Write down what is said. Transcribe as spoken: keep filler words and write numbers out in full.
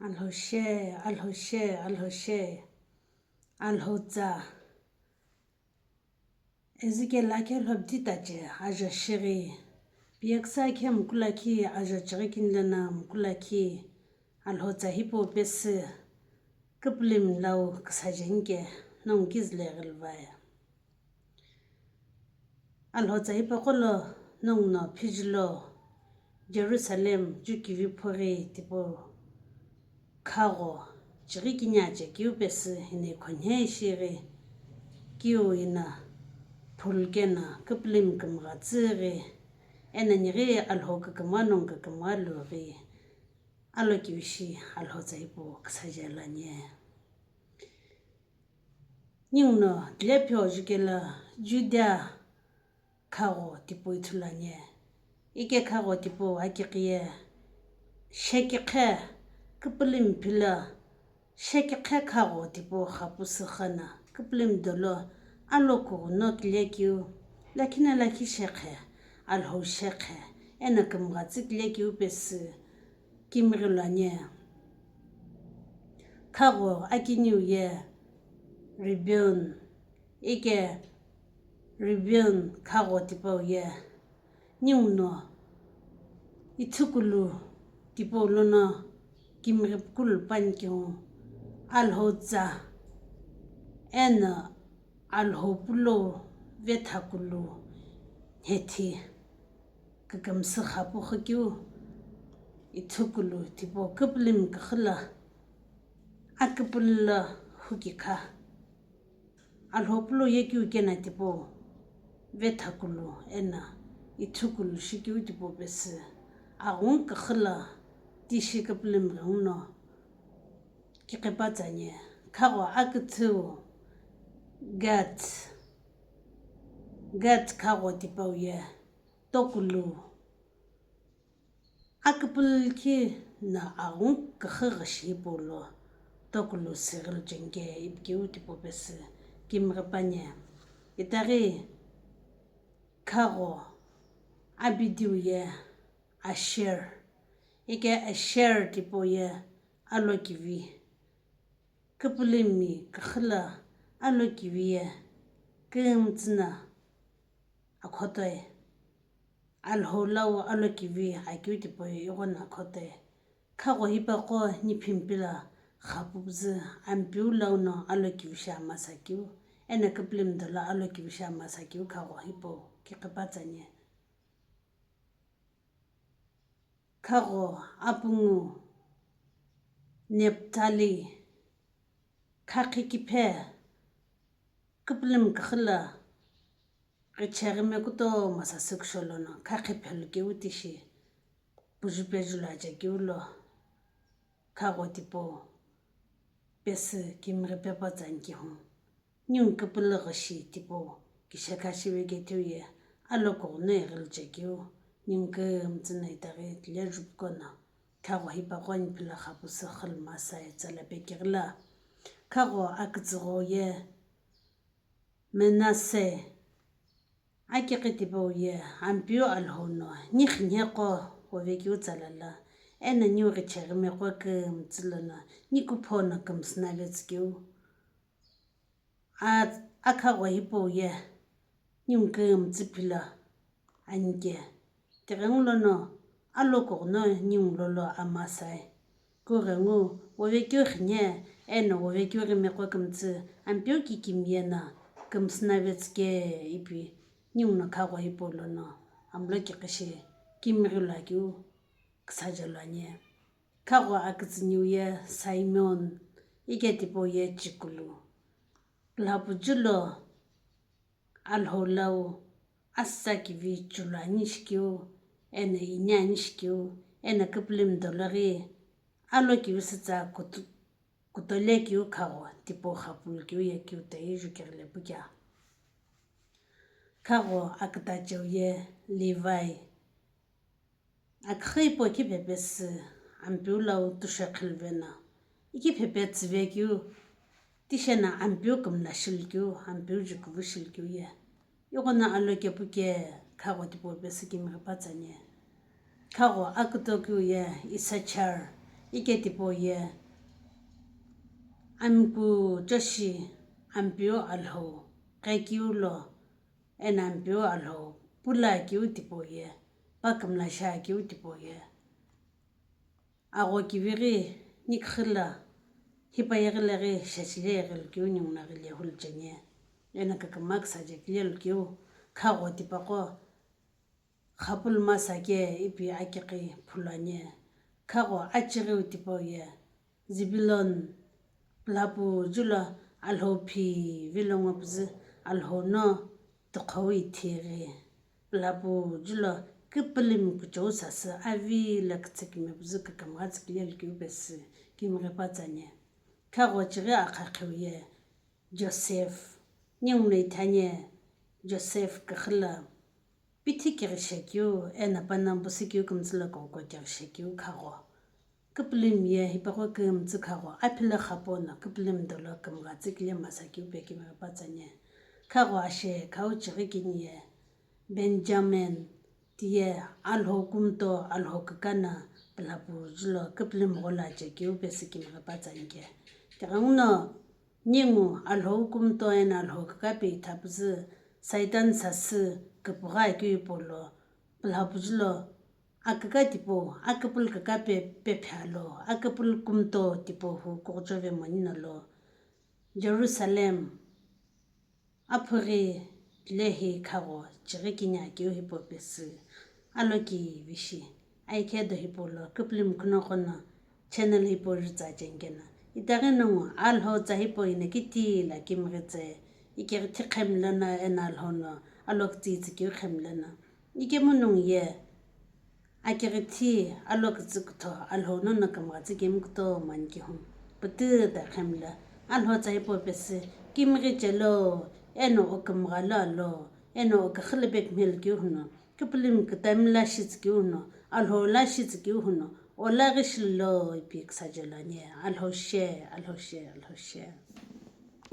Alhou she, Alhou she, Alhou she, Alhou tsa. Ezike lakhe lhobdi tache ajo shighi, piyaksa khe mkulakhi ajo chighi kinilana mkulakhi, Alhou tsa hipau pesü, küpülümi lau küsajenike, nongu kizüle ghilvai. Alhou tsa hipaqo lo nongu no phijilo Jerusalem jukivi phughi tipau khagho chighi kini achekeu pesü hini khonhe shighi kiu ina phulukena küpülümi kümgha tsüghi ena nighi Alhou kükümgha nongu kükümgha lughi alokiu shi Alhou tsa hipau küsajelo ani. Ninguno tilepheo jukela Judea khagho tipau ithulu ani. Ike khagho tipau akiqiye shekikhe küpülümi phila shekikhe khagho tipau xapusü khana küpülümi dolo alokughuno kilekeu lakhina lakhi shekhe, Alhou shekhe ena kümgha tsü kilekeu pesü kimighi lo ani. Khagho akiniu ye Rebeon, ike Rebeon khagho tipau ye ninguno ithukulu tipau lono kimighi pukulu panikeu Alhou tsa eno Alhou pulou vethakulu hethi kükümsü xapukhu keu ithukulu tipau küpülümi küxü lo aküpülü lo hukikha. Alhou pulou ye keu kena tipau vethakulu ena ithukulu shikeu tipau pesü aghungu küxü lo tishi küpülümi ghenguno kiqhipa tsü ani. Khagho aküthüu Gad, Gad khagho tipau ye tokulu aküpülü khi na aghungu küxü ghishi hipau lo tokulu sürü lo chengike ipi keu tipau pesü kimighi pani. Itaghi khagho Abidiu ye Asher, ike Asher tipau ye alokivi, küpülümi küxü lo alokivi ye kümtsü no akhotoi, Alhou lau alokivi akeu tipau ye ighono akhotoi. Khagho hipaqo niphimpi lo xapupüzü Ampeu lau no alokivi shi amasa keu eno küpülümi dolo alokivi shi amasa keu khagho hipau kiqhipa tsü ani. Khagho apungu Neptali, khakhi kiphe küpülümi küxü lo ghicheghi me kutomo sasü kusho lono khakhi phelu keu tishi puju peju lo aja keu lo khagho tipau pesü kimighi pepa tsü ani keu. Ningu küpülü ghishi tipau kishekha shive ketheu ye alokughuno ighilu chekeu ningu kümtsü no itaghi tile jupuqo no khagho hipaqo ani phila xapusü xülu masa ye tsala pekighi lo khagho akütsüghü ye Menase akiqi tipau ye Ampeu Alhou no ni xinheqo wovekeu tsala lo eno ni ghicheghi meqo kümtsü lono ni kupho no kümsü no vetsükeu. A, akhagho hipau ye ningu kümtsü philo ani ke. Tighengu lono alokughuno ningu lolo amasae. Kughengu wovekeu xinhe eno wovekeu ghimeqo kümtsü Ampeu kikimiye no kümsü no vetsüke ipi ninguno khagho hipau lono amlo kiqishi kimighi lo akeu küsajelo ani. Khagho akütsüniu ye Simon, ike tipau ye Chikulu. Külhapuju lo Alhou lau asa kivi chulu ani shikeu, eno ini ani shikeu, eno küpülümi dologhi alokivi sütsa kutu-, kutole keu khagho tipau xapulu keu ye keu toi jukeghile pukea. Khagho akütacheu ye Levi. Aküxü hipau kiphepesü Ampeu lau tusho khiluveno, ikiphepetsüve keu, tisheno Ampeu kümla shilu keu, Ampeu jukuvu shilu keu ye. Ighono alokepu ke khagho tipau pesü kimighi pa tsü ani. Khagho akütokeu ye Isachar, Ike tipau ye amiku choshi Ampeu Alhou qekeu lo, eno Ampeu Alhou pula keu tipau ye, pa kümla shi akeu tipau ye, agho kivighi niküxü lo, hipau yeghi lo ghi shechile yeghi lo keu ningu no ghi le hulu cheni, eno kükümgha küsaje kile lo keu, khagho tipaqo xapulu masa ke ipi akiqi phulu ani. Khagho achighiu tipau ye, Zebulon pulapu julo Alhou phi vilo ngo püzü, Alhou no tuqhou ithighi. Pulapu julo küpülümi kuchou sasü avi lo kütsükimi püzü kükümgha tsükile lo keu pesü kimighi pa tsani. Khagho chighi akhaqhiu ye Joseph, ningu no ithani Joseph küxü lo pithi kighi shekeu, eno panongu pusu keu kümtsü lo koko kighi shekeu khagho. Küpülümi ye hipaqo kümtsü khagho, aphilo xapo no küpülümi dolo kümgha tsükile masa keu pe kimighi pa tsani. Khagho ashe khau chighi kini ye Benjamin tiye Alhou kumto Alhou küka no pulapu julo küpülümi ghola chekeu pesü kimighi pa tsani ke. Tighenguno ningu Alhou kumto eno Alhou küka pe itha püzü Saitan sasü küpügha keu hipau lo pulapu julo aküka tipau, aküpülü küka pe, pephe alo, aküpülü kumto tipau hu kukuchove moni nolo, Jerusalem aphughi lehi khagho chighi kini akeu hipau pesü alokivi shi. Aike do hipau lo küpülümi kunoqo no channel hipau ritsa cheni keno, itaghi nongu Alhou tsa hipau ino kiti lo kimighi tse, ikeghi thi qhemlono eno Alhou no alo kütsü tsükeu qhemlono, ikemu nongu ye akighi thi alo kütsü kütho Alhou nono kümgha tsükimi kutomo ani keu hu. Pütü ta qhemlo, Alhou tsa hipau pesü kimighi chelo, eno o kümgha lo alo, eno o küxü lo pekümhelo keu huno, küpülümi kütami lo shi tsükeu huno, Alhou lo shi tsükeu huno, o lo ghi shilo ipi küsaje lo ani. Alhou she, Alhou she, Alhou she.